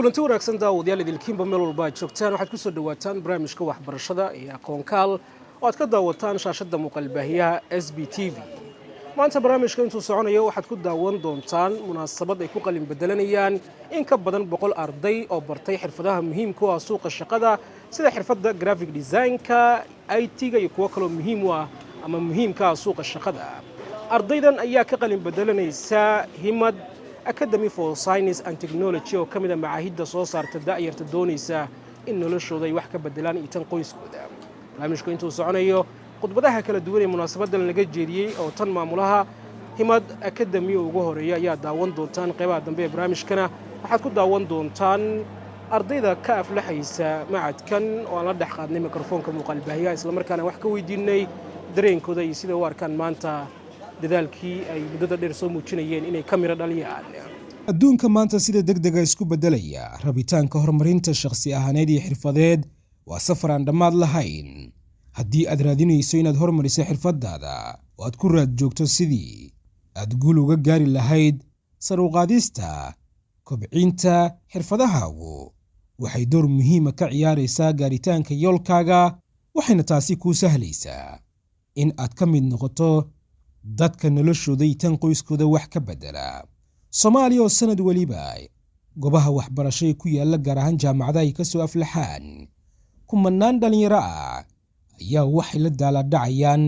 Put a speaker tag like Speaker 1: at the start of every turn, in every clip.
Speaker 1: Kulanti wanaagsan, daawadayaal idilkiinba meel walba aad joogtaan. Waxaad kusoo dhawaataan barnaamijka waxbarashada iyo Aqoonkaal oo aad ka daawataan shaashadda muuqaalbaahiyaha SBTV. Maanta barnaamijka intuu soconayo waxaad ku daawan doontaan munaasabad ay ku qalin bedelanayaan in ka badan 100 arday oo bartay xirfadaha muhiimka u ah suuqa shaqada, sida xirfadda graphic designka, IT-ga iyo kuwo kaloo muhiim u ah ama muhiimka ah suuqa shaqada. Ardaydan ayaa ka qalin bedelanaysa Himad Academy for Science and Technology, oo ka mid ah macaahidda soo saarta da'yarta doonaysa in noloshooda ay wax ka bedelaan iyo tan qoyskooda. Barnaamijku intuu soconayo, khudbadaha kala duwan ee munaasabadan laga jeediyey, oo tan maamulaha Himad Academy oo ugu horeeya, ayaa daawan doontaan. Qeybaha dambe ee barnaamijkana waxaad ku daawan doontaan ardayda ka aflaxaysa macadkan oo aan la dhex qaadnay mikrofoonka muuqaalbaahiyaha, islamarkaana wax ka weydiinay dareenkooda iyo sida u arkaan maanta dadaalkii ay muddada dheer soo muujinayeen inay ka miro dhaliyaan.
Speaker 2: Adduunka maanta sida degdega isku beddelaya, rabitaanka horumarinta shakhsi ahaaneed iyo xirfadeed waa safar aan dhammaad lahayn. Haddii aad raadinayso inaad horumariso xirfaddaada oo aad ku raad joogto sidii aad guul uga gaari lahayd sar u qaadista kobcinta xirfadahaagu, waxay door muhiima ka ciyaaraysaa gaaritaanka yoolkaaga, waxayna taasi kuu sahlaysaa in aad ka mid noqoto dadka noloshooda iyo tan qoyskooda wax ka beddela. Soomaaliya oo sanad weliba goobaha waxbarasho ku yaalla, gaar ahaan jaamacadaha, ay ka soo aflaxaan kumanaan dhallinyaro ah, ayaa waxay la daaladhacayaan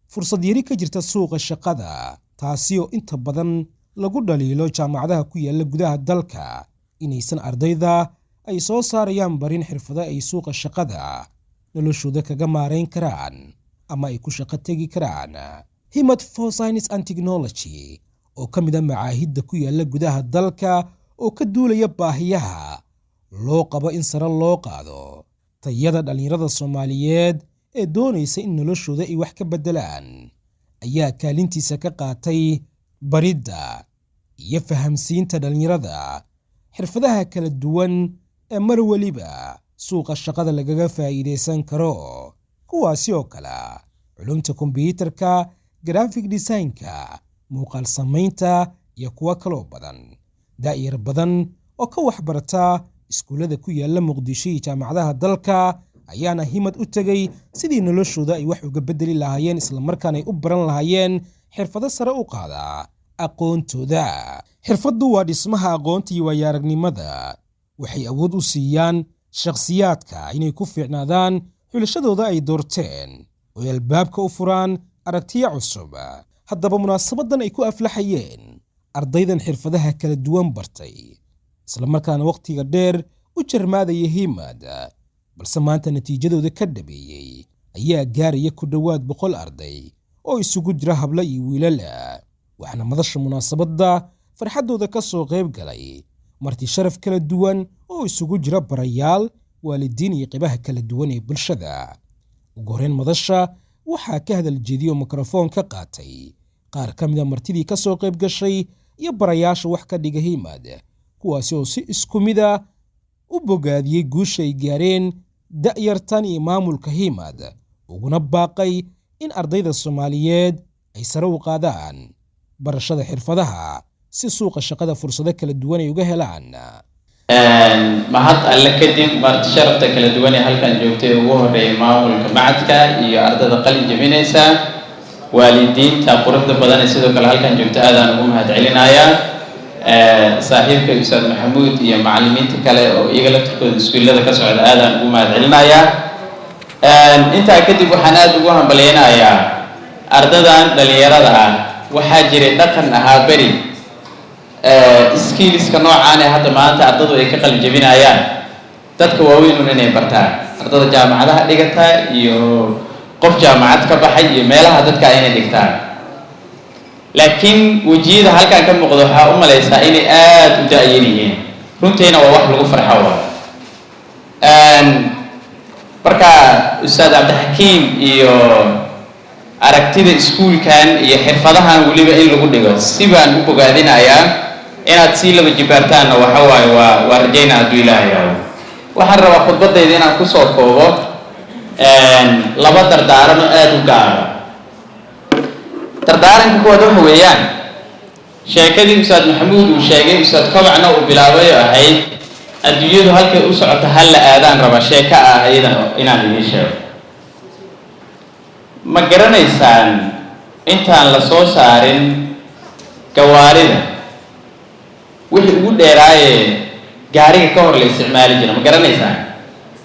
Speaker 2: fursad yari ka jirta suuqa shaqada, taasi oo inta badan lagu dhaliilo jaamacadaha ku yaalla gudaha dalka inaysan ardayda ay soo saarayaan barin xirfado ay suuqa shaqada noloshooda kaga maarayn karaan ama ay ku shaqo tegi karaan. Himad for Science and Technology, oo ka mid ah macaahidda ku yaalla gudaha dalka, oo ka duulaya baahiyaha loo qabo in sare loo qaado tayada dhallinyarada Soomaaliyeed ee doonaysa in noloshooda ay wax ka beddelaan, ayaa kaalintiisa ka qaatay baridda iyo fahamsiinta dhallinyarada xirfadaha kala duwan ee mar weliba suuqa shaqada lagaga faa'iidaysan karo, kuwaasi oo kale culumta kombiyuutarka, graphic designka, muuqaal samaynta iyo kuwo kaloo badan. Da'yar badan oo ka waxbarata iskuullada ku yaalla Muqdisho iyo jaamacadaha dalka ayaana Himad u tegey sidii noloshooda ay wax uga beddeli lahaayeen, islamarkaana ay u baran lahaayeen xirfado sare u qaada aqoontooda. Xirfaddu waa dhismaha aqoonta iyo waayo-aragnimada. Waxay awood u siiyaan shakhsiyaadka inay ku fiicnaadaan xulashadooda ay doorteen oo ay albaabka u furaan aragtiyo cusub. Haddaba, munaasabaddan ay ku aflaxayeen ardaydan xirfadaha kala duwan bartay, islamarkaana wakhtiga dheer u jarmaadaya Himad, balse maanta natiijadooda ka dhabeeyey, ayaa gaaraya ku dhowaad 100 arday oo isugu jira hablo iyo wiilal. Waxaana madasha munaasabadda farxaddooda ka soo qayb galay marti sharaf kala duwan oo isugu jira barayaal, waalidiin iyo qaybaha kala duwan ee bulshada. Ugu horreyn, madasha waxaa ka hadal jeediyo mikrofoon ka qaatay qaar ka mida martidii ka soo qayb gashay iyo barayaasha wax ka dhiga Himad, kuwaasi oo si isku mid ah u bogaadiyey guusha ay gaareen da'yartan iyo maamulka Himad, uguna baaqay in ardayda Soomaaliyeed ay sare u qaadaan barashada xirfadaha si suuqa shaqada fursado kala duwan ay uga helaan.
Speaker 3: Mahad alle kadib, marti sharafta kala duwan ee halkan joogtay, ugu horeeyay maamulka macadka iyo ardada qalin jebinaysa, waalidiinta quruxda badan ee sidoo kale halkan joogta, aadaan ugu mahad celinayaa. Saaxiibka Ustaad Maxamuud iyo macallimiinta kale oo iyaga laftirkooda iskuullada ka socda, aadaan ugu mahad celinayaa. Intaa kadib, waxaan aada ugu hambalyeynayaa ardadan dhalinyarada ah. Waxaa jiray dhaqan ahaa beri skillska noocaan ee hadda maanta ardadu ay ka qalin jebinayaan dadka waaweynun inay bartaan, ardada jaamacadaha dhigata iyo qof jaamacad ka baxay iyo meelaha dadka inay dhigtaan. Laakiin wejiyada halkan ka muuqda waxaa u malaysaa inay aada u da-yan yihiin. Runtiina waa wax lagu farxo. Waa marka Ustaad Cabdixakiim iyo aragtida iskuulkan iyo xirfadahan weliba in lagu dhigo, si baan u bogaadinayaa. Inaad sii laba jibaartaanna waxa waaye waa rajaynaa hadduu Ilaahay yidhaahdo. Waxaan rabaa khudbaddayda inaan kusoo koobo laba dardaaran oo aada u gaara. Dardaaranka kuwaad waxa weeyaan sheekadii Ustaad Maxamuud uu sheegay, Ustaad Kobacna uu bilaabay, oo ahayd Adduunyadu halkay u socota hal la aadaan raba sheeko ah iyada inaan idiin sheego. Ma garanaysaan intaan la soo saarin gawaarida wixii ugu dheeraaye gaariga ka hor la isticmaali jiray? Ma garanaysaan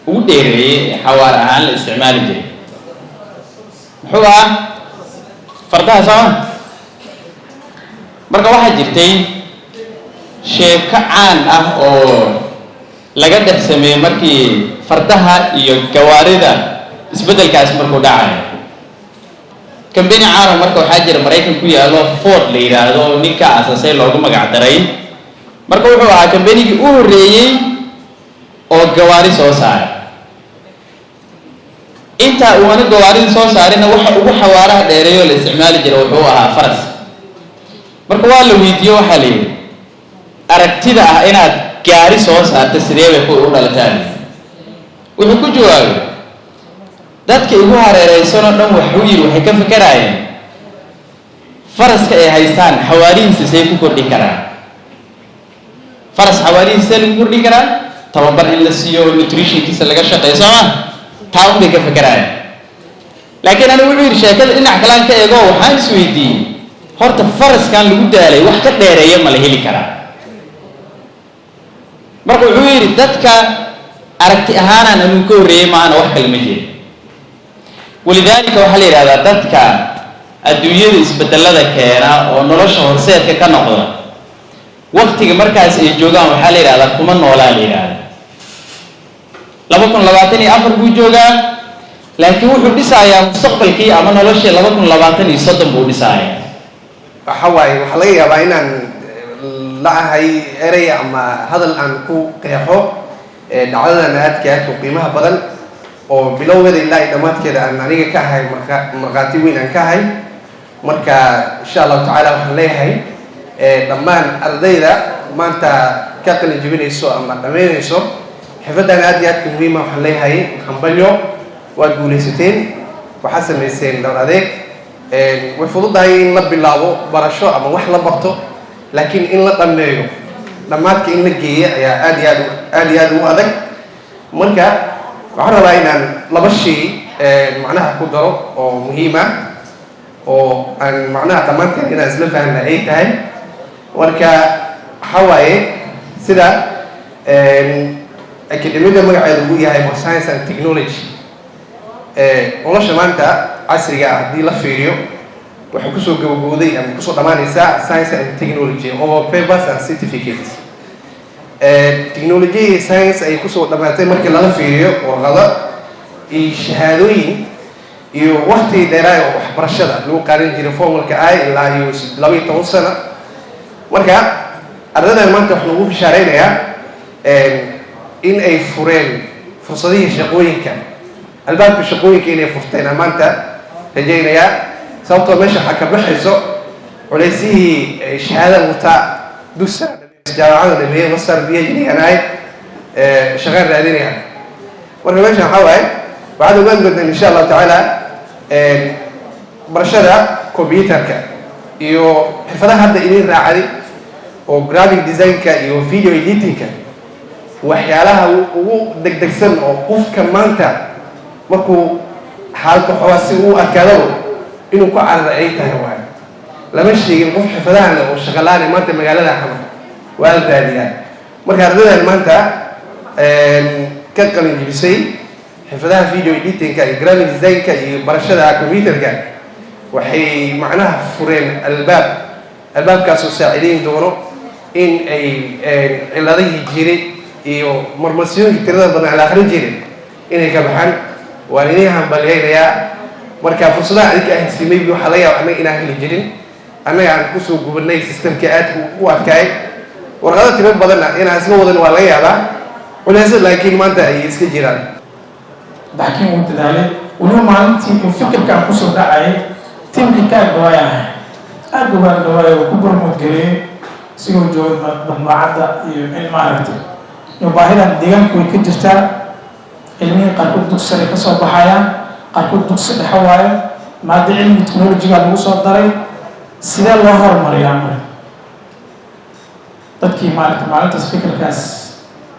Speaker 3: ugu dheereeyey xawaar ahaan la isticmaali jiray muxuu ahaa? Fardaha, sooma? Marka waxaa jirtay sheeko caan ah oo laga dhex sameeyey markii fardaha iyo gawaarida isbeddelkaas markuu dhacayo. Kambani caano marka waxaa jira Maraykan ku yaallo, Ford la yidhaahdo, oo ninka aasasay loogu magac daray. Marka wuxuu ahaa kambanigii u horreeyey oo gawaari soo saaray. Intaa uuna gawaarida soo saarina, waxa ugu xawaaraha dheereeyo la isticmaali jiray wuxuu ahaa faras. Marka waa la weydiiyo, waxaa la yidhi, "Aragtida ah inaad gaari soo saarta sidee bay ku u dhalataa?" Wuxuu ku jawaabay, "Dadka igu hareereysanoo dhan," waxuu yidhi, "waxay ka fikeraayeen faraska ay haystaan xawaarihiisa say ku kordhin karaan. Faras xawaarihiisa see lagu kordhin karaa? Tababar in la siiyo, nutritionkiisa laga shaqeeyo, soo ma? Taa un bay ka fikeraayeen. Laakiin anigu," wuxuu yidhi, "sheekada dhinac kalaan ka eego. Waxaan isweydiiyey, horta faraskan lagu daalay wax ka dheereeya ma la heli karaa?" Marka wuxuu yidhi, "Dadka aragti ahaanaan anuu ka horreeyey maahana, wax kale ma jiro." Walidaalika waxaa la yidhahdaa dadka adduunyada isbedelada keena oo nolosha horseedka ka noqda, waktiga markaas ay joogaan waxaa la yidhahdaa kuma noolaa. La yidhahda 2024 buu joogaa, laakiin wuxuu dhisayaa mustaqbalkii ama noloshii 2020 iyo 30 buu dhisayaa.
Speaker 4: Waxa waaye, waxaa laga yaabaa inaan la-ahay erey ama hadal aan ku qeexo dhacdadan aadka aadka u qiimaha badan oo bilowgeeda ilaa iyo dhammaadkeeda aan aniga ka ahay markhaati weyn aan ka ahay. Marka insha Allahu tacaala waxaan leeyahay dhammaan ardayda maanta ka qalin jebinayso ama dhammaynayso xirfaddan aad iyo aadka muhiima, waxaan leeyahay hambalyo, waad guulaysateen, waxaad samayseen dhowr adeeg. Way fududahay in la bilaabo barasho ama wax la barto, laakiin in la dhammeeyo, dhammaadka in la geeyo ayaa aad iyo aad aad iyo aad u adag. Marka waxaan rabaa inaan laba shay macnaha ku daro oo muhiim ah oo aan macnaha dhammaanteen inaan isla fahna ay tahay. Marka waxaa waaye, sida akademiyadda magaceedu uu yahay for science and technology, nolosha maanta casriga ah haddii la fiiriyo waxay kusoo gabagooday ama kusoo dhammaanaysaa science and technology over papers and certificates. Technology iyo science ay kusoo dhammaatay markii lala fiiriyo warqado iyo shahaadooyin iyo waktigii dheeraay oo waxbarashada lagu qaadan jiray formalka ah ilaa iyo 12 sano. Marka ardaydan maanta waxaa lagu bishaareynayaa in ay fureen fursadihii shaqooyinka, albaabka shaqooyinka inay furteen aan maanta rajaynayaa, sababtoo meesha waxaa ka baxayso culeysyihii shahaada wataa, dugsa jaamacada dhameeyey, master, PhD aan ahay, shaqaan raadinaya. Marka meesha waxaa waaye, waxaad ogaan doontaan insha Allahu tacaala barashada computerka iyo xirfadaha hadda idin raacday oo graphic designka iyo video editingka, waxyaalaha ugu degdegsan oo qofka maanta markuu xaalka xoogaa si uu adkaadaba inuu ku carara ay tahay. Waayo, lama sheegin qof xirfadahan leh oo shaqalaane maanta magaalada Xamar, waa la raadiyaa. Marka ardaydan maanta ka qalin jibisay xirfadaha video editingka iyo graphic designka iyo barashada computerka waxay macnaha fureen albaab, albaabkaasoo saacidayn doono in ay ciladihii jiray iyo marmarsiyooyinkii tirada badan la akrin jiray inay ka baxaan. Waan idin hambalyaynayaa. Marka fursadaha adinka ah maybe waxaa laga yaaba annaga inaan heli jirin, annaga aan kusoo gubanay systemka aadka u adkaay, warqado tiro badanna inaan isla wadan waa laga yaabaa culeysad, laakiin maanta ay iska jiraan.
Speaker 5: Laakiin wuu dadaalay. Weliba maalintii uu fikirkaan kusoo dhacayay tiimkii ka agdhawaay ahay, aad uga agdhawaay oo ku promote gareeyey isigoo jooga madmaacadda iyo in maaragtay iyo baahidan deegaanku way ka jirtaa. Cilmihii qaarkood dugsi sare ka soo baxayaan, qaarkood dugsi dhexe waayo, maada cilmi technologyga lagu soo daray, sidee loo horumariyaa? Marka dadkii maaragtay maalintaas fikirkaas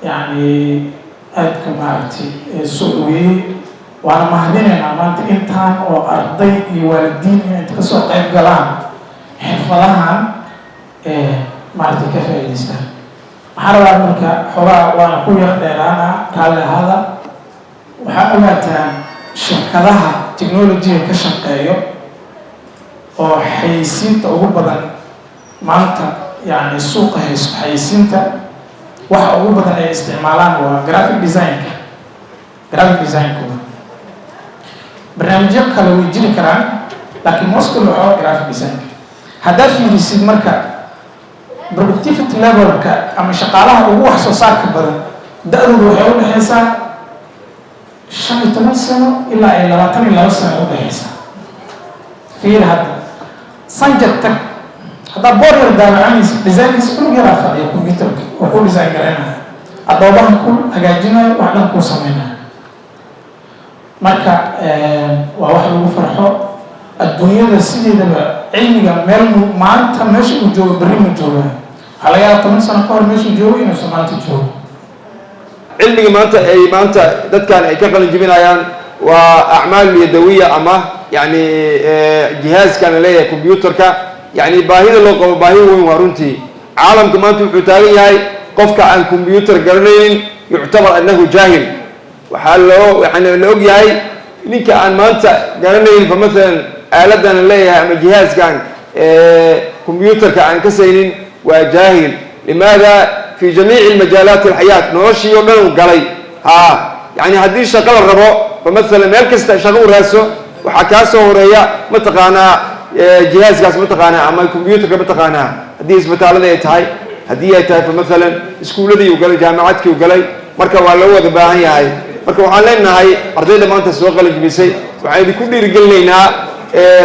Speaker 5: Yani aadka maaragtay soo dhaweeyey, waana mahadinaynaa maanta intaan oo arday iyo waalidiin inay inta kasoo qayb galaan xirfadahan maaragtay ka faa'iidaystaan. Waxaan rabaa marka xoogaa waana ku yar dheeraana, raalli ahaada. Waxaa ogaataan shirkadaha technology-ga ka shaqeeyo oo xayeysiinta ugu badan maanta, yani suuqa haysto, xayeysiinta waxa ugu badan ay isticmaalaan waa graphic design-ka. Graphic design-kooda barnaamijyo kale way jiri karaan, laakiin mostly waxaa graphic design-ka. Haddaad fiirisid marka productivity level-ka ama shaqaalaha ugu wax soo saarka badan, da-doodu waxay u dhexeysaa 15 sano ilaa ay 22 sano u dhexeysaa. Fiir hadda sanjad tag, haddaa boor yar daawacanaysa, design-kiisa cunug yaraa fadhiya computer-ka oo ku design garaynaya, adoobaha ku hagaajinayo, wax dhan kuu sameynaya. Marka waa wax lagu farxo. Adduunyada sideedaba cilmiga meel maanta meesha uu joogo berri ma jooga. Waxaa laga yaaba 10 sano ka hor meeshuu joogo inuusan maanta joogo.
Speaker 4: Cilmiga maanta ay maanta dadkan ay ka qalin jebinayaan waa acmaal yadawiya ama yani jihaazkan la leeyahay computer-ka. Yani baahida loo qabo baahi weyn waa runtii. Caalamka maanta wuxuu taagan yahay qofka aan computer garanaynin yuctabar annahu jaahil. Waxaa loo yani la og yahay ninka aan maanta garanaynin fa masalan aaladan la leeyahay ama jihaazkan computer-ka aan ka saynin waa jaahil. Limaada? Fi jamiici majaalaat alxayaat, noloshii oo dhan uu galay. Ha yani haddii shaqo la rabo, fa masalan meel kasta shaqo u raadso, waxaa kaa soo horeeya mataqaanaa jihaazkaas mataqaanaa ama computer-ka mataqaanaa. Haddii isbitaalada ay tahay, haddii ay tahay fa masalan iskuulladii uu galay, jaamacadkii uu galay, marka waa loo wada baahan yahay. Marka waxaan leenahay ardayda maanta soo qalin jebisay, waxaan idinku dhiirigelinaynaa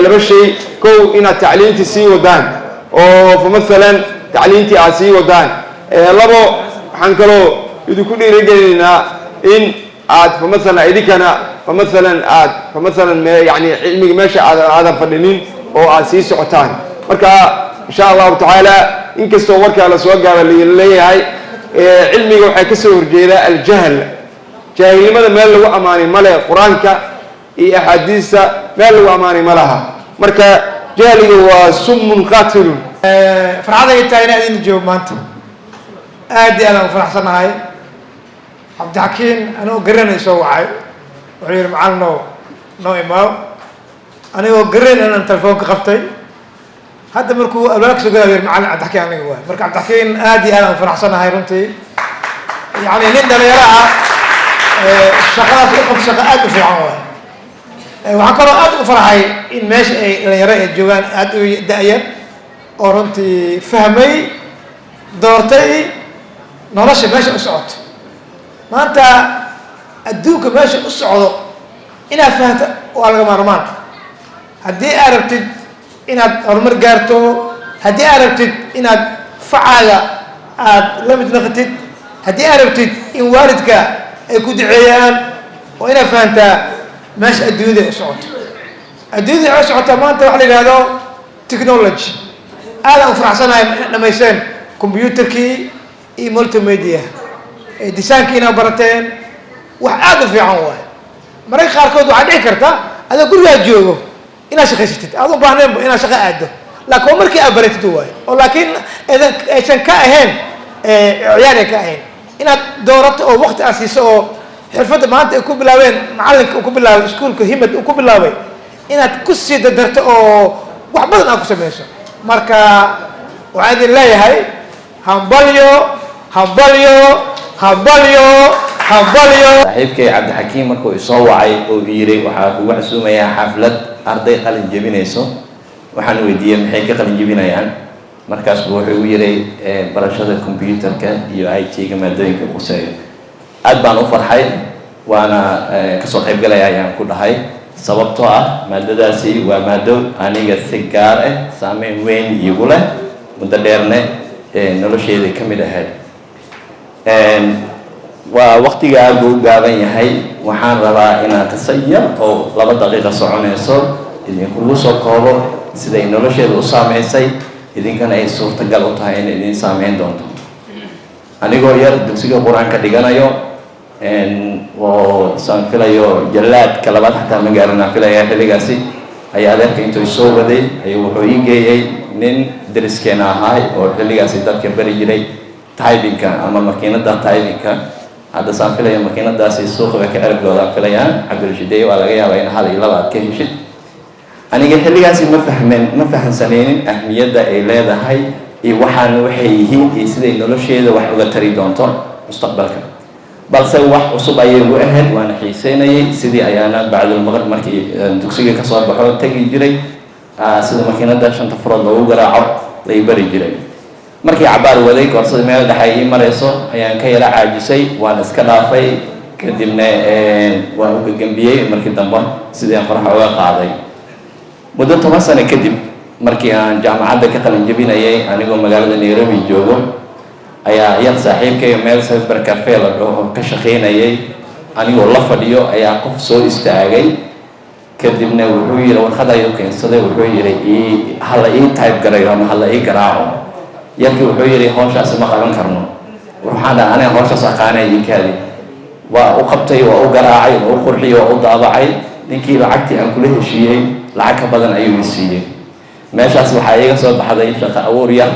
Speaker 4: laba shay. Kow, inaad tacliintii sii wadaan oo fa masalan tacliintii aad sii wadaan. Labo, waxaan kaloo idinku dhiirigelinaynaa in aad fa masalan idinkana fa masalan aad fa masalan yani cilmiga meesha aad aadan fadhinin oo aad sii socotaan. Marka insha Allahu tacaala, inkastoo warkaa la soo gaaba leeyahay, cilmiga waxaa kasoo horjeedaa aljahl. Jaahilnimada meel lagu ammaanay male, Qur-aanka iyo axaadiista meel lagu ammaanay ma laha. Marka jahliga waa summun qaatilun.
Speaker 6: Farxad ay tahay inaan idin joogo maanta. Aad iyo aad aan u faraxsanahay. Cabdixakiin anigoo garanay soo wacay, wuxuu yihi: "Macalin, noo imaaw." Anigoo garan inaan telefoonka qabtay, hadda markuu albaabka soo galay yiri: "Macalin Cabdixakiin aniga waay." Marka Cabdixakiin aad iyo aad aan u faraxsanahay runtii. Yani nin dhalinyaro ah shaqadaas u qabto, shaqa aad u fiican waay. Waxaan kaloo aad u farxay in meesha ay dhalinyaro ay joogaan aad u da-yar oo runtii fahmay, doortay nolosha meesha u socoto maanta, adduunka meesha u socdo inaad fahamto waa laga maarmaan. Haddii aad rabtid inaad horumar gaarto, haddii aad rabtid inaad facaaga aad la mid noqotid, haddii aad rabtid in waalidka ay ku duceeyaan, waa inaad fahantaa meesha adduunyada ay u socoto. Adduunyada waxay u socotaa maanta waxa la yidhahdo technology. Aadaan u faraxsanahay inaad dhamayseen computer-kii iyo multimedia design-kii inaad barateen, wax aada u fiican waayo. Mararka qaarkood waxaa dhici karta adoo gurigaa joogo inaad shaqaysatid, aad u baahneenba inaad shaqo aado, laakiin waa markii aad baratid waayo oo laakiin aydan aysan ka ahayn ciyaar ay ka ahayn, inaad doorato oo waqti aad siiso oo xirfadda maanta ay ku bilaabeen, macalinka uu ku bilaabay iskuulka Himad uu ku bilaabay, inaad ku sii dadarto oo wax badan aad ku sameyso. Marka waxaan idin leeyahay hambalyo, hambalyo, hambalyo, hambalyo.
Speaker 7: Saaxiibkay Cabdixakiim markuu isoo wacay oo yiri: "Waxaa kugu casuumayaa xaflad arday qalin jebinayso," waxaan weydiiyey maxay ka qalin jebinayaan. Markaas buu wuxuu igu yiray barashada computer-ka iyo IT-ga maadooyinka quseeyo. Aad baan u farxay, waana kasoo qaybgalaya ayaan ku dhahay, sababtoo ah maadadaasi waa maado aniga si gaar ah saameyn weyn iigu leh, muddo dheerne nolosheeda ka mid ahayd. Waa waqtiga aad buu u gaaban yahay. Waxaan rabaa inaan qiso yar oo 2 daqiiqa soconayso idinkugu soo koobo siday nolosheeda u saameysay, idinkana ay suurtagal u tahay inay idin saameyn doonto. Anigoo yar, dugsiga Qur-aanka dhiganayo oo saan filayo jallaadka labaad xataa ma gaarin aan filaya xilligaasi, ayaa adeerka intuu isoo waday ayuu wuxuu ii geeyey nin deriskeena ahaay oo xilligaasi dadka bari jiray typingka ama makiinada typingka. Hadda saan filaya makiinadaasi suuqa bay ka ciribgoodaan filayaan. Cabdirashideey, waa laga yaabaa in hal iyo laba aad ka heshid. Aniga xilligaasi ma fahmen, ma fahansanaynin ahmiyadda ay leedahay iyo waxaan waxay yihiin iyo siday nolosheeda wax uga tari doonto mustaqbalka, balse wax cusub ayay ugu ahayd, waana xiiseynayay. Sidii ayaana bacdulmaqrib markii dugsiga kasoo baxo tegi jiray, sida makiinada shanta furood loogu garaaco lay bari jiray. Markii cabaar waday koorsada, meel dhexe ay ii marayso ayaan ka yara caajisay, waan iska dhaafay. Kadibna waan u gagambiyey. Markii dambe sidii aan faraxa uga qaaday. Muddo 10 sano kadib, markii aan jaamacadda ka qalin jebinayay, anigoo magaalada Nairobi joogo, ayaa yar saaxiibkayga meel cyber cafe la dhaho ka shaqaynayay anigoo la fadhiyo ayaa qof soo istaagay. Kadibna wuxuu yidhi, warqad ayuu keensaday, wuxuu yidhi hala ii type garayo ama hala ii garaaco. Yarkii wuxuu yidhi, "Hawshaasi ma qaban karno." Waxaan dhaha, "Aniga hawshaas aqaanay, inkaadi." Waa u qabtay, waa u garaacay, waa u qurxiyey, waa u daabacay. Ninkii lacagtii aan kula heshiiyey lacag ka badan ayuu i siiyey. Meeshaas waxaa iiga soo baxday shaqo abuur yar.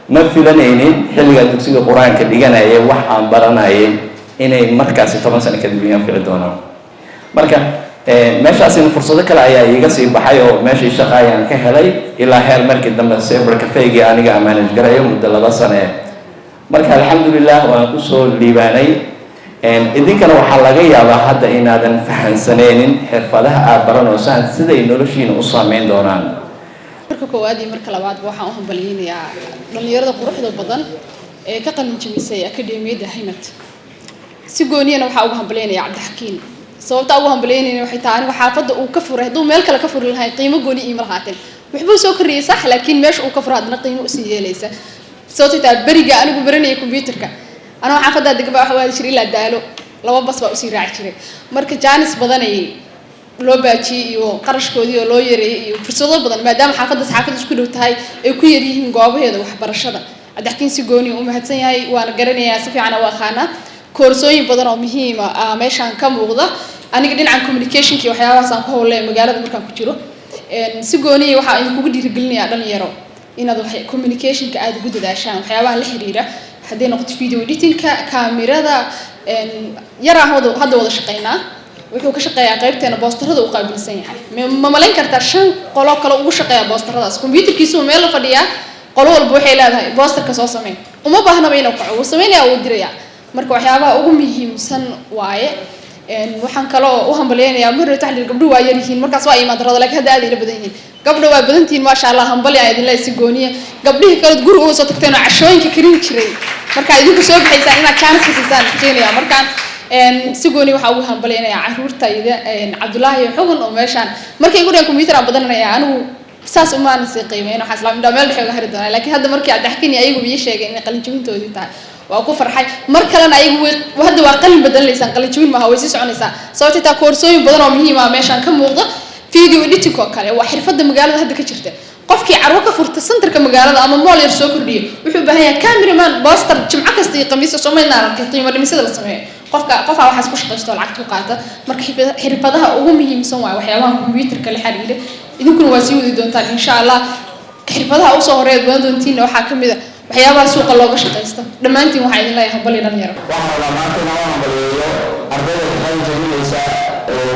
Speaker 7: Ma filanaynin xilligaa dugsiga Qur-aanka dhiganayay wax aan baranayay inay markaasi 10 sano kadib iga anfici doonaan. Marka meeshaasina fursado kale ayaa iiga sii baxay oo meeshii shaqa ayaan ka helay, ilaa heer markii dambe cyber cafegii aniga aan manage garayo muddo 2 sane. Marka alxamdulilah, waan kusoo liibaanay. Idinkana waxaa laga yaabaa hadda inaadan fahansaneynin xirfadaha aad baranaysaan siday noloshiina u saameyn doonaan.
Speaker 8: Marka koowaad iyo marka labaadba waxaan u hambalyeynayaa dhalinyarada quruxda badan ee ka qalin jebisay akademiyadda Himad. Si gooniyana waxaa ugu hambalyeynaya Cabdixakiin. Sababta ugu hambalyeynayna waxay tahay, anigu xaafadda uu ka furay hadduu meel kale ka furi lahay qiimo gooni iima lahaateen. Waxbuu soo kordhiyey, sax, laakiin meesha uu ka furo haddana qiimo usii yeelaysa. Sababtay tahay, beriga anigu baranayay computerka, anoo xaafaddaa degan baa waxa waadi jiray ilaa Daalo, laba bas baa usii raaci jiray. Marka jaanis badanay loo baajiyey iyo qarashkoodii oo loo yareeyey iyo fursado badan, maadaama xaafaddaas xaafad isku dhow tahay, ay ku yar yihiin goobaheeda waxbarashada. Cabdixakiin si gooni u mahadsan yahay, waana garanayaa, si fiican u aqaanaa. Koorsooyin badan oo muhiima ah meeshaan ka muuqda. Aniga dhinacan communicationka iyo waxyaabahaas aan ku howlay magaalada markaan ku jiro, si gooniya waxaa idinkugu dhiirigelinayaa, dhalinyaro, inaad wax communicationka aada ugu dadaashaan, waxyaabaha la xiriira, hadday noqoto video editingka, kaamirada. Yaraan hadda wada shaqeynaa, wuxuu ka shaqeeyaa qaybteena boosterada u qaabilsan yahay. Ma malayn kartaa shan qolo kale ugu shaqeeya boosteradaas? Computerkiisu meel la fadhiyaa, qolo walba waxay leedahay, "Boosterka soo sameyn." Uma baahnaba inuu kaco, wuu sameynaya, wuu dirayaa. Marka waxyaabaha ugu muhiimsan waaye. Waxaan kaloo u hambalyeynayaa, mar hore taxliil gabdhuhu waa yar yihiin, markaas waa imaan darada, laakiin hadda aad ila badan yihiin. Gabdho waa badantihiin, maasha Allah. Hambalya idin leeyahay si gooniya. Gabdhihii kaleod guriga uga soo tagteen oo cashooyinka karin jiray, markaa idinku soo baxaysaan inaad jaaniska siisaan rajeynaya. Markaan si gooni waxaa ugu hambalyeynayaa caruurtayda, Cabdullaahi iyo Xugun, oo meeshaan markay igu dhaheen computer aan badananaya, anigu saas umaana sii qiimeyn, waxaa islaam indhaa meel dhexe uga hari doonaa. Laakiin hadda markii Cabdixakiin iyo ayagu ii sheegay inay qalinjabintoodii tahay, waa ku farxay. Mar kalena ayagu way hadda waa qalin bedelanaysaa, qalin jabin maaha, way sii soconaysaa. Sababtay taa, koorsooyin badan oo muhiim ah meeshaan ka muuqda. Video editing oo kale waa xirfadda magaalada hadda ka jirta. Qofkii carwo ka furta centerka magaalada ama mall yar soo kordhiyo wuxuu u baahan yahay cameraman, poster jimco kasta iyo khamiista. Soomaydna arkay qiimo dhimisada la sameeyo? Qofka qofaa waxaas ku shaqaysto oo lacagta ku qaata. Marka xirfadaha ugu muhiimsan waaye waxyaabaha computerka la xiriira. Idinkuna waa sii wadi doontaan insha Allah. Xirfadaha usoo horeed badan doontiinna waxaa ka mid a waxyaabaha suuqa looga shaqaysto. Dhammaantiin waxaa idin leeyahay hambali, dhalinyaro.
Speaker 9: Waxaan rabaa maanta inaan u hambaliyeeyo ardayda ka qalin jebinaysa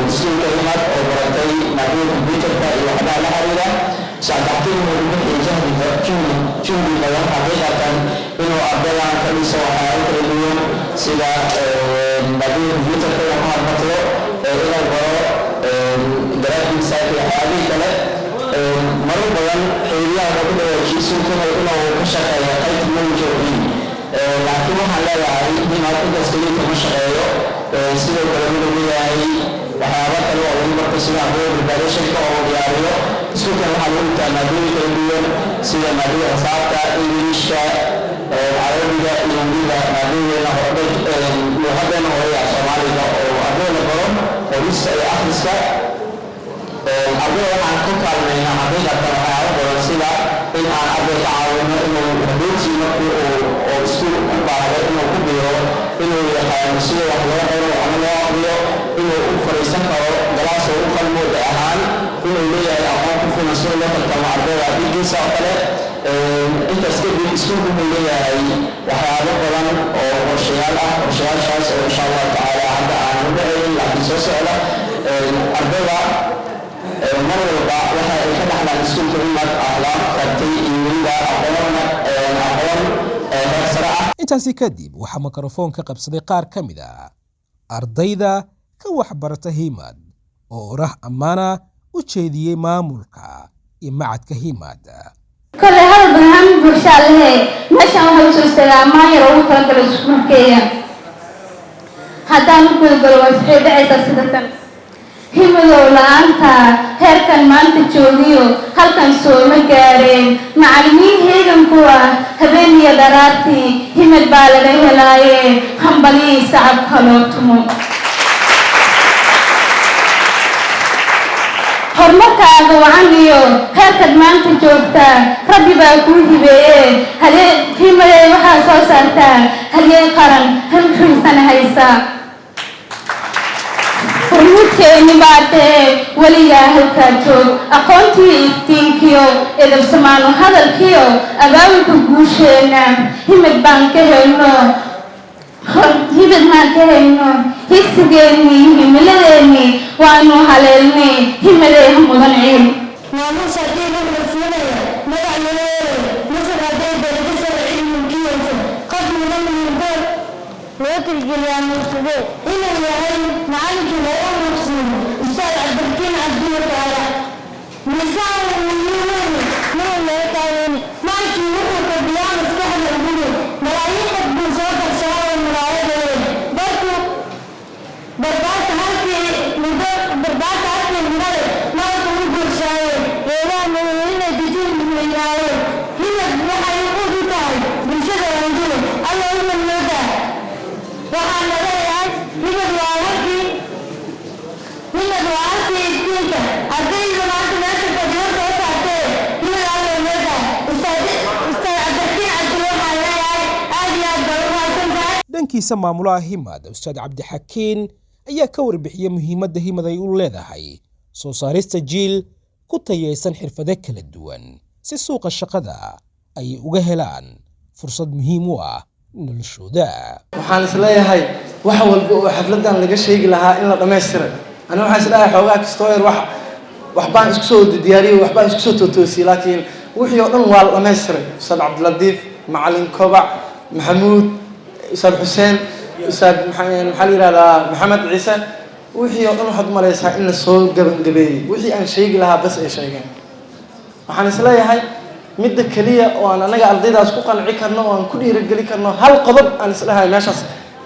Speaker 9: iskuulka Himad oo baratay maadada computerka iyo waxyaabaha la xiriira. Cabdixakiin wuxuu bixiyey juhdi badan xaqiiqatan inuu ardaydan ka dhiso waxyaabo kala duwan, sida maadada computerka inuu ka hormartado, inuu baro graphic design iyo waxyaabihii kale. Marar badan xiriiryaha wuxuu ku dhawaajiyey iskuulka inuu ka shaqeeyo qayb technology oo dhan, laakiin waxaan leeyahay Himad intaas keliya kama shaqeeyo. Sidoo kale wuxuu leeyahay waxyaabo kale oo lagu barto, sida ardayda preparationka oo diyaariyo. Iskuulkan waxaa lagu dhigtaa maadooyin kala duwan, sida maadada xisaabta, Ingiliishka, Carabiga iyo weliba maadadeena luuqadeena hooya, Soomaaliga, oo ardayda la baro qorista iyo akhriska. Ardayda waxaan ku kaalmaynaa xaqiiqatan waxyaabo badan, sida in aan arday ka caawino inuu habeetii markii uu oo iskuul u baahdo inuu ku biiro. xiriiro inuu yaqaano sida wax loo qoro, waxna loo aqriyo, inuu u fadhiisan karo galaas oo u qalmo da ahaan, inuu leeyahay aqoon ku filan sida loo tartamo ardayda dhigiisa oo kale. Intaas kadib, iskuulku wuxuu leeyahay waxyaabo badan oo qorshayaal ah, qorshayaashaas oo insha Allahu tacaala hadda aan u dhacayn laakiin soo socda. Ardayda mar walba waxa ay ka dhaxlaan iskuulka Himad akhlaaq, karti iyo weliba aqoon heer sare ah.
Speaker 2: Intaasi kadib waxaa mikrofoon ka qabsaday qaar ka mid ah ardayda ka waxbarata Himad oo oraah ammaana u jeediyey maamulka iyo macadka Himad.
Speaker 10: Kolley hadal badan bulshaa lehe. Meeshaan waxaa usoo istaagaa ammaan yar ugu talagalay iskuulkeeya. Haddaan u gudagalo, waa waxay dhacaysaa sida tan: Himadow, la-aanta heerkan maanta joogiyo halkan sooma gaareen. Macallimiin heeganku ah habeen iyo dharaartii, Himad baa laga helaaye, hambalihii sacabka loo tumo. Horumarkaaga wacan iyo heerkaad maanta joogtaa, Rabbi baa kuu hibeeye. Halyey Himadey, waxaa soo saartaa halyey qaran, halkiisana haysa. Hormuudkeeni baa tee, weligaa halkaa joog. Aqoontii iftiinkiyo edabsamaano hadalkiyo abaabulka guusheenna, Himad baan ka helno, Himad baan ka helno. Higsigeennii, himiladeennii waanu haleelnay. Himadey, ha mudan ciil.
Speaker 11: Maamuus haddii la siinaya magac loo yeelayo, nasab hadday darajo sare cilmi kiyeyso, qof mudan muundoor loo tixgeliyaa muusade inuu yahay macallinkii laga muuqsiiyo, Ustaad Cabdiraxiin Cabdiyo Faarax. Miisaan wuyuuni muu laga taagani maankii wuxuu kordhiyaa maskaxda guri, malaayiin qof buu soo karsaaray muraayadeeda. Dadku barbaarta halkii muddo, barbaarta halkii mudale maalka u guurshaaye, geedaha madaweynay dejin weynaaye. Himad waxay uquud u tahay bulshada wandule Alla Himad moodaa. Waxaana leeyahay, Himad waa halkii, Himad waa halkii iftiinka ardayda maanta meesha fadhiyo soo saartee. Himad Alla moodaa. Ustaad Cabdiraxiin Cabdul, waxaan leeyahay aad iyo aad baa u mahadsan tahay.
Speaker 2: Dhankiisa, maamulaha Himad, Ustaad Cabdixakiin, ayaa ka warbixiyey muhiimadda Himad ay u leedahay soo saarista jiil ku tayaysan xirfado kala duwan si suuqa shaqada ay uga helaan fursad muhiim u ah noloshooda.
Speaker 12: Waxaan isleeyahay wax walba oo xafladan laga sheegi lahaa in la dhammaystiray. Ani waxaan isleeyahay xoogaa kastoo yar wax waxbaan isku soo diyaariyey, waxbaan isku soo tootoosiyey, laakiin wixii oo dhan waa la dhammaystiray. Ustaad Cabdilatiif, Macalin Kobac, Maxamuud, Ustaad Xuseen, Ustaad maxaa la yihahdaa, Maxamed Ciise, wixii oo dhan waxaad u malaysaa in la soo gabangabeeyey. Wixii aan sheegi lahaa bas ay sheegeen. Waxaan isleeyahay midda keliya oo aan anaga ardaydaas ku qanci karno oo aan ku dhiirigeli karno, hal qodob aan isleeyahay meeshaas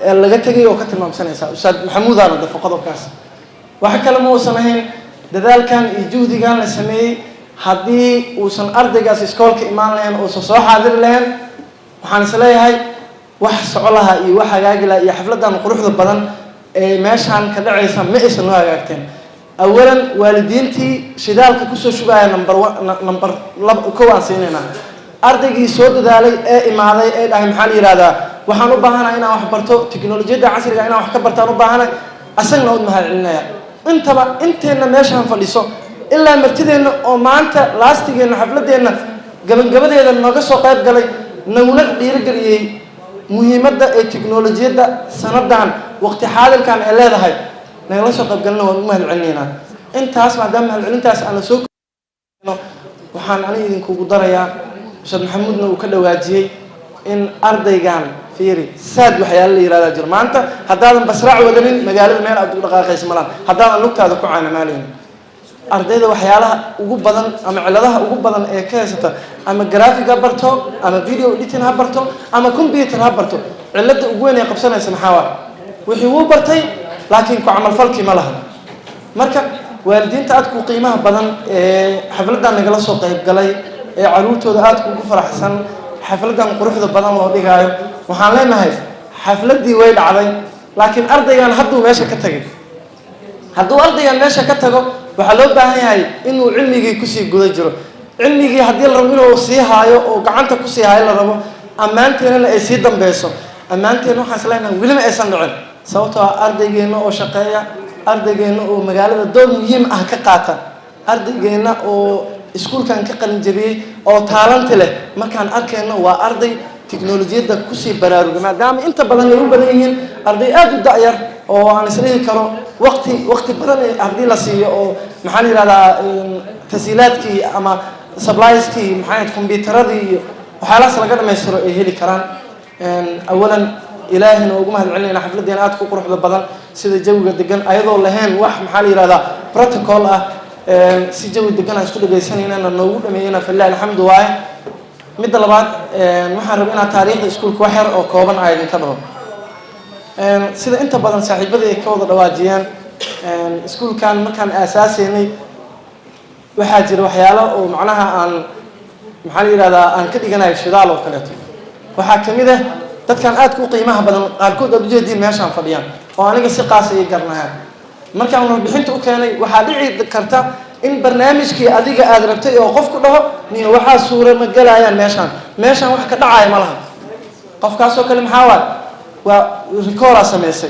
Speaker 12: ee laga tegay oo ka tilmaamsanaysaa, Ustaad Maxamuudaana dafo qodobkaas. Waxa kale ma uusan ahayn dadaalkan iyo juhdigan la sameeyey haddii uusan ardaygaas iskoolka imaan lahayn, uusan soo xaadiri lahayn. Waxaan isleeyahay wax soco lahaa iyo wax hagaagi lahaa iyo xafladan quruxda badan ee meeshaan ka dhacaysa ma aysan noo hagaagteen. Awalan, waalidiintii shidaalka kusoo shubaya number one, number laba, kow aan siinaynaa. Ardaygii soo dadaalay ee imaaday ee dhahay, maxaa la yihahdaa, waxaan u baahanahay inaan wax barto, tiknolojiyadda casriga inaan wax ka bartaan u baahanahay, asagna ud mahad celinaya. Intaba inteenna meeshaan fadhiso ilaa martideenna oo maanta laastigeenna xafladeenna gabagabadeeda nooga soo qayb galay, naguna dhiirigeliyey muhiimadda ee tiknolojiyadda sanadan waqti xaadirkan ay leedahay, nagala soo qayb galina, waan u mahad celinaynaa. Intaas maadaama mahad celintaas aan la soo, waxaan aniga idinkugu darayaa, Ustaad Maxamuudna uu ka dhawaajiyey, in ardaygan fiiri saad waxyaala la yihahdaa jiro. Maanta haddaadan basraac wadanin, magaalada meel aad u dhaqaaqaysa malaan, haddaadan lugtaada ku caanamaalaynin. Ardayda waxyaalaha ugu badan ama ciladaha ugu badan ee ka haysata, ama graphic ha barto, ama video editing ha barto, ama computer ha barto, cilada ugu weyn ee qabsanaysa maxaa waa? Wixii wuu bartay laakiin ku camalfalkii ma laha. Marka waalidiinta aadku qiimaha badan ee xafladan nagala soo qayb galay, ee caruurtooda aadku ugu faraxsan xafladan quruxda badan loo dhigaayo, waxaan leenahay xafladdii way dhacday, laakiin ardaygan hadduu meesha ka tagay, hadduu ardaygan meesha ka tago, waxaa loo baahan yahay inuu cilmigii kusii guda jiro. Cilmigii haddii la rabo inuu sii haayo oo gacanta kusii haayo la rabo, ammaanteenana ay sii dambeyso. Ammaanteena waxaan is leenahay weli ma aysan dhicin, sababtoo ah ardaygeenna oo shaqeeya, ardaygeenna oo magaalada door muhiim ah ka qaata, ardaygeenna oo iskuulkan ka qalin jabiyey oo talent-i leh markaan arkayno, waa arday tiknolojiyadda kusii baraaruga, maadaama inta badan ay u badan yihiin arday aada u da'yar oo aan isdhihi karo waqti badan haddii la siiyo oo, maxaa la yihahdaa, tasiilaadkii ama supplieskii, maxaa, kombiyuutaradii iyo waxyaalahaas laga dhamaystiro ay heli karaan. Awalan, Ilaahayna ugu mahad celinayna xafladeena aada ku quruxda badan, sida jawiga degan, ayadoo lahayn wax, maxaa la yihahdaa, protocol ah, si jawi degan aan isku dhagaysanaynana noogu dhameeyena, falilah alxamdu waaye. Midda labaad, waxaan rabay inaad taariikhda iskuulka wax yar oo kooban a idinka dhaho. Sida inta badan saaxiibadii ay ka wada dhawaajiyeen, iskuulkan markaan aasaaseynay waxaa jira waxyaalo oo macnaha aan, maxaa la yihahdaa, aan ka dhiganayo shidaal oo kaleeto. Waxaa kamid ah dadkan aadka u qiimaha badan, qaarkood aad ujeediin meeshaan fadhiyaan oo aniga si qaas ay garanayaan. Markaan warbixinta u keenay, waxaa dhici karta in barnaamijkii adiga aada rabtay oo qofku dhaho, niyo, waxaa suura ma gelayaan meeshaan, meeshaan wax ka dhacaya ma laha. Qofkaasoo kale maxaa waay? Waa record aa samaysay,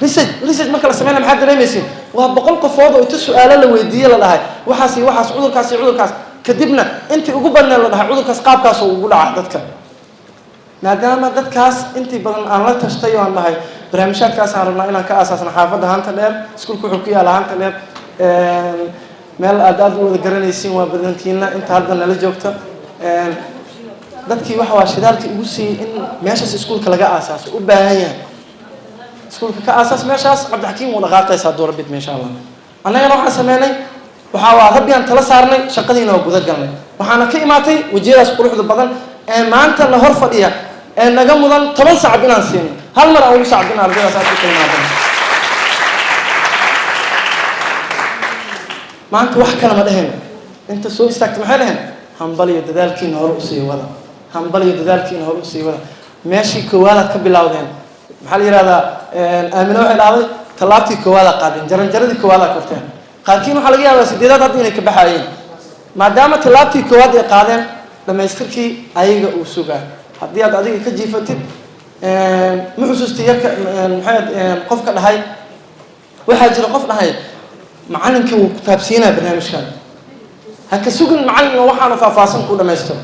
Speaker 12: research. Research marka la sameynaya maxaad dareemaysiin? Waa 100 qofood oo inta su-aalo la weydiiye la dhahay waxaas iyo waxaas, cudurkaas iyo cudurkaas, kadibna intii ugu badneed la dhahay cudurkaas qaabkaas oo ugu dhaca dadka. Maadaama dadkaas intii badan aan la tashtay oo aan dhahay barnaamijyaadkaasaan rabnaa inaan ka aasaasno xaafadda Hanta Dheer. Iskuulka wuxuu ku yaala Hanta Dheer, meel aad aada u wada garanaysiin waa badankiina inta hadda nala joogta. Dadkii waxa waa shidaalkii ugu siiyey in meeshaas iskuulka laga aasaaso u baahan yahay. Iskuulka ka aasaas meeshaas, Cabdixakiim, wuu dhaqaaqaysaa doorabid insha Allah. Annagana waxaan sameynay waxaa waa rabbiyaan tala saarnay, shaqadiina waa guda galnay. Waxaana ka imaatay wejiyadaas quruxda badan ee maanta na hor fadhiya ee naga mudan 10 sacab inaan siino, hal mar aan ugu sacabin ardaydaas aad ku qiimaha badan. Maanta wax kale ma dhehayno. Inta soo istaagta maxay dheheen? Hambaliyo, dadaalkiina hore usii wada, hambaliyo, dadaalkiina hore usii wada. Meeshii koowaadaad ka bilowdeen, maxaa la yihahdaa, Aamine waxay dhahday tallaabtii koowaadaad qaadeen, jaranjaradii koowaadaad korteen. Qaarkiin waxaa laga yaabaa sideedaad hadda inay ka baxaayeen. Maadaama tallaabtii koowaad ay qaadeen, dhamaystirkii ayaga uu sugaa. Haddii aad adiga ka jiifatid, ma xusuusti yarka, maxay qofka dhahay, waxaa jira qof dhahay macalinka wuu ku taabsiinaya barnaamijkan. Ha ka sugin macalin oo waxaanu faahfaahsan ku dhamaystiro.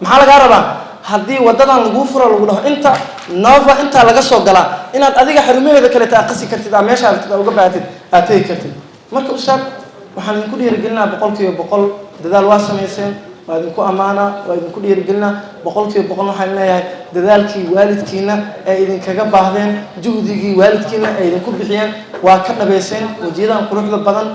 Speaker 12: Maxaa lagaa rabaa? Haddii waddadan laguu furo, lagu dhaho inta nova intaa laga soo galaa, inaad adiga xarumaheeda kaleeta aad qasi kartid, aa meesha aragtid, aa uga baahatid, aad tegi kartid. Marka ustaad, waxaan idinku dhiirigelinaa 100% dadaal waa samayseen, waa idinku ammaanaa, waa idinku dhiirigelinaa 100%. Waxaan leeyahay dadaalkii waalidkiina ay idinkaga baahdeen, juhdigii waalidkiina ay idinku bixiyeen waa ka dhabayseen. Wajiyadan quruxda badan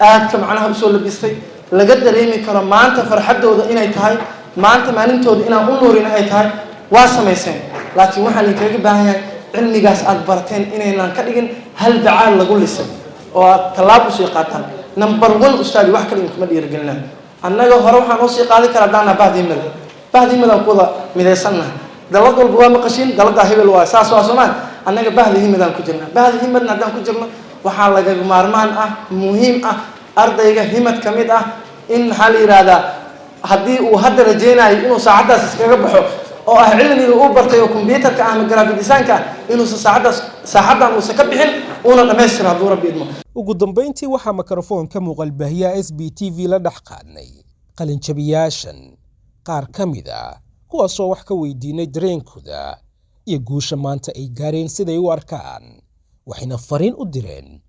Speaker 12: aadka macnaha usoo labistay laga dareemi karo maanta farxaddooda inay tahay maanta maalintooda inaan u nuurina ay tahay, waa samayseen. Laakiin waxaan idinkaga baahan yahay cilmigaas aad barateen inaynaan ka dhigin hal bacaal lagu lisay oo aad tallaab usii qaataan. Number one, ustaadi, wax kale idinkuma dhiirigelinaa. Annaga hore waxaan noo sii qaadi kara haddaana bahdiimada, bahdiimadaan ku wada midaysannahay. Dalad walba waa maqashiin, daladaa hebel waa saas, waa soomaa. Annaga bahda Himadaan ku jirna. Bahda Himadna haddaan ku jirno, waxaa laga maarmaan ah, muhiim ah, ardayga Himad ka mid ah in, maxaa la yihahdaa, haddii uu hadda rajaynayo inuu saacaddaas iskaga baxo oo ah cilmiga uu bartay oo computerka ah ama graphic designka ah, inuusan saacaddaas, saacaddan uusan ka bixin, uuna dhamaystiro hadduu Rabbi idmo.
Speaker 2: Ugu dambayntii, waxaa mikrofoonka muuqaalbaahiyaha SBTV la dhex qaadnay qalinjabiyaashan qaar ka mid ah, kuwaasoo wax ka weydiinay dareenkooda iyo guusha maanta ay gaareen siday u arkaan, waxayna fariin u direen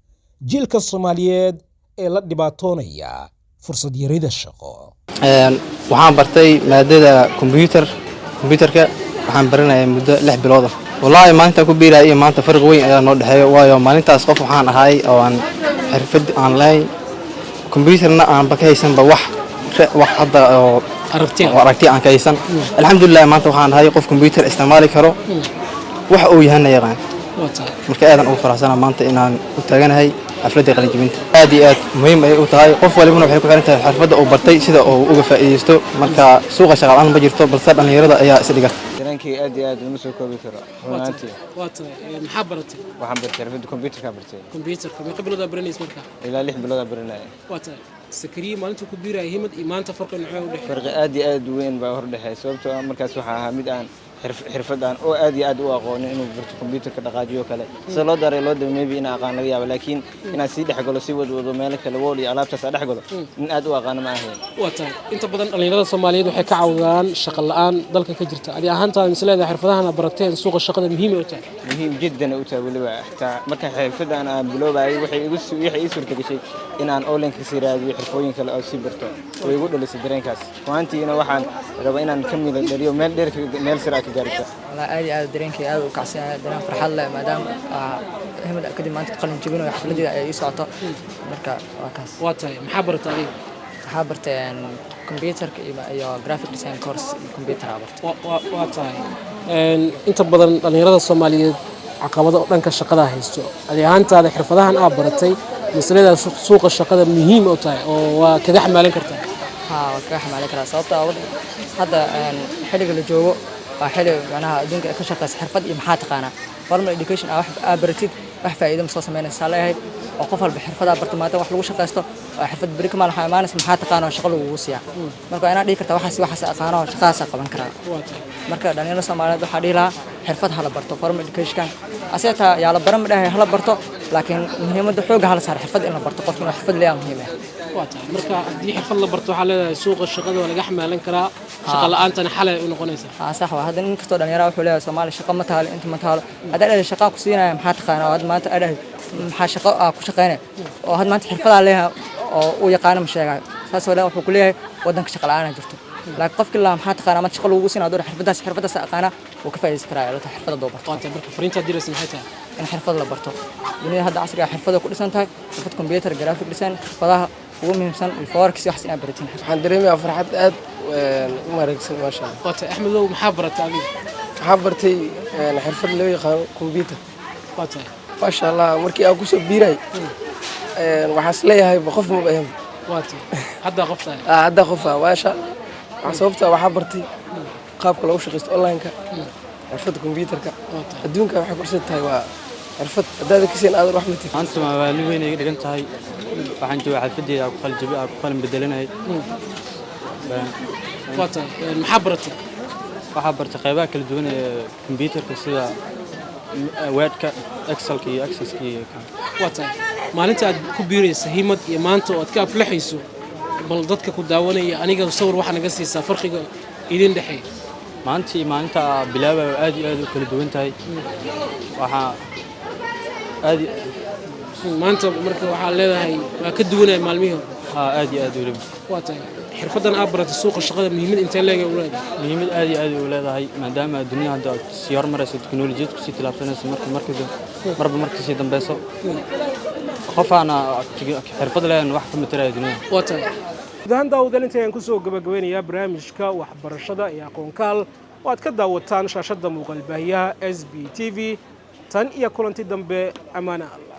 Speaker 2: jiilka Soomaaliyeed ee la dhibaatoonaya fursad yarida shaqo.
Speaker 13: Waxaan bartay maadada computerka. Waxaan baranayaa muddo 6 bilood ah. Wallaahi, maalintaan ku biiraya iyo maanta farqi weyn ayaa noo dhexeeya, waayo maalintaas qof waxaan ahay oo aan xirfad aan lahayn, computerna aanba ka haysanba wax hadda oo aragti aan ka haysan. Alxamdulilah, maanta waxaan ahay qof computer isticmaali karo, wax uu yahana yaqaan. Marka aadan ugu faraxsana maanta inaan u taaganahay xafladda qalinjibinta. Aad iyo aad muhiim ayay u tahay. Qof walibana waxay ku xiran tahay xirfadda uu bartay sida uu uga faa'iidaysto. Marka suuqa shaqa la'aan ma jirto, balse dhallinyarada ayaa is dhiga.
Speaker 14: Dareenkii aad iyo aad uma soo koobi karo runaantii.
Speaker 1: Waa tahay, maxaa baratay?
Speaker 14: Waxaan bartay xirfadda computerka bartay.
Speaker 1: Computerka meeqa biloodaa baranaysa marka?
Speaker 14: Ilaa 6 biloodaa baranaya.
Speaker 1: Waa tahay, Sakariye, maalintuu ku biiraya Himad iyo maanta farqi noocee u dhexeeya?
Speaker 14: Farqi aad iyo aad u weyn baa hor dhexeeya, sababtoo ah markaas waxaa ahaa mid aan Xirfad aan oo aad iyo aad u aqoonin inuu barto computerka dhaqaajiyo kale, sida loo daray loo daba, maybe inaan aqaan laga yaabo, laakiin inaan sii dhex galo, sii wadwado meelo kale, wall iyo alaabtaas aan dhex galo, nin aad u aqaano ma ahayn.
Speaker 1: Waa tahay. Inta badan dhallinyarada Soomaaliyeed waxay ka cawdaan shaqo la'aan dalka ka jirta. Adi ahaantaada, mis leedahay xirfadahan aad barateen suuqa shaqada muhiim ay u tahay?
Speaker 14: Muhiim jiddan ay u tahay. Weliba xitaa marka xirfadan aan biloobayay, waxay ii suurta gashay in aan online ka sii raadiyo xirfooyin kale oo sii barto. Way igu dhalisay dareenkaas. Runaantiina waxaan rabaa inaan ka mida dhaliyo meel dheer, meel sare aad ka gaarto.
Speaker 15: Walaa, aad iyo aad dareenkay aad u kacsan yahay, dareen farxad leh, maadaama Himad kadib maanta qalin jebinayo, xafladeeda ay ii socoto. Marka waa kaas.
Speaker 1: Waa tahay. Maxaa baratay adiga?
Speaker 15: Waxaa bartay computerka iyo graphic design course iyo computer aa bartay.
Speaker 1: Waa tahay. Inta badan dhallinyarada Soomaaliyeed caqabado dhanka shaqada haysto. Adi ahaantaada, xirfadahan aad baratay masalada suuqa shaqada muhiim u tahay oo waa kaga xamaalan kartaa?
Speaker 15: Haa, waa kaga xamaalan karaa, sababta hadda xilliga la joogo waa xilli macnaha adduunka ay ka shaqeysa xirfad iyo maxaa taqaanaa. Formal education aa wax aa baratid wax faa'iido ma soo sameynaysaa leeyahay, oo qof walba xirfadaa barto maanta wax lagu shaqaysto waa xirfad. Beri kamaal waxaa imaanaysa maxaa taqaanaa oo shaqo lagugu siiyaa. Marka waa inaad dhihi kartaa waxaas aqaano oo shaqadaas qaban karaa. Marka dhalinyarada Soomaaliyeed waxaa dhihi lahaa xirfad hala barto. Formal education asee taa yaa la baran ma dhahay, hala barto, laakiin muhiimadda xoogga hala saaro xirfad in la barto. Qofka inuu xirfad leeyahay muhiim ah.
Speaker 1: Waa tahay. Marka haddii xirfad la barto, waxaa leedahay suuqa shaqada waa laga xamaalan karaa, shaqa la'aantana xalay u noqonaysaa.
Speaker 15: Haa, sax waa. Hadda nin kastoo dhalinyara wuxuu leeyahay Soomaali shaqo ma taalo, inta ma taalo. Haddaa dhahay shaqaa ku siinaya, maxaa taqaanaa? Oo hadda maanta aa dhahay maxaa shaqo aa ku shaqeynaya, oo hadda maanta xirfadaa leeyahay oo uu yaqaano ma sheegayo. Saas oo wuxuu ku leeyahay waddanka shaqa la'aan jirto. Laakiin qofkii laa maxaa taqaanaa, maanta shaqo lagugu siinaa, hadduu xirfadaas xirfadaas aqaana, wuu ka faa'iidaysan karaa ilaa xirfada doo barto.
Speaker 1: Waa tahay. Marka fariintaad diraysa maxay tahay?
Speaker 15: In xirfad la barto. Dunida hadda casriga ah xirfada ku dhisan tahay, xirfad computer, graphic design, xirfadaha ugu muhiimsan iyo forex, wax inaad baratiin.
Speaker 16: Waxaan dareemayaa farxad aad u wanaagsan, maasha Allah.
Speaker 1: Waa tahay. Axmedow, maxaa baratay adiga?
Speaker 16: Waxaan bartay xirfad loo yaqaano computer.
Speaker 1: Waa tahay.
Speaker 16: Maasha Allah, markii aan kusoo biiray waxaas leeyahay qof maba ahan.
Speaker 1: Waa tahay. Haddaa qof tahay?
Speaker 16: Hadda qof ah, maasha Allah. Waxaa sababta waxaa bartay qaabka loogu shaqaysto online-ka, xirfadda computerka. Adduunka waxay ku dhisan tahay waa xirfad. Haddaada kaseen aadan wax matid.
Speaker 17: Maanta maalin weyn ay iga dhigan tahay. Waxaan joogaa xalfadeeda aan ku qalin jabi, aan ku qalin bedelanayay.
Speaker 1: Waa tahay. Maxaa baratay?
Speaker 17: Waxaa bartay qaybaha kala duwan ee computerka, sida Wordka, Excelka iyo Accesska iyo
Speaker 1: Waa tahay. Maalinta aad ku biiraysa Himad iyo maanta oo aad ka aflaxayso, bal dadka ku daawanaya aniga sawir waxaa naga siisaa farqiga idin dhexeeya.
Speaker 17: Maanta iyo maalinta bilaabayo aad iyo aad u kala duwan tahay. Waxaa aad
Speaker 1: Maanta marka waxaa leedahay waa ka duwanaya maalmihii hore?
Speaker 17: Haa, aad iyo aad weliba.
Speaker 1: Waa tahay. Xirfaddan aad baratay suuqa shaqada muhiimad intee leeg u leedahay?
Speaker 17: Muhiimad aad iyo aad u leedahay, maadaama dunida hadda aad sii hormarayso, teknolojiyad kusii tilaabsanayso, marka marka marba marka sii dambeyso, qofaana xirfad lehen wax ka matalaya dunida.
Speaker 1: Waa tahay. Guud ahaan daawadayaal, inta ayaan kusoo gabagabeynayaa barnaamijka waxbarashada iyo aqoonkaal oo aad ka daawataan shaashadda muuqaalbaahiyaha SBTV. Tan iyo kulanti dambe, ammaane Allah.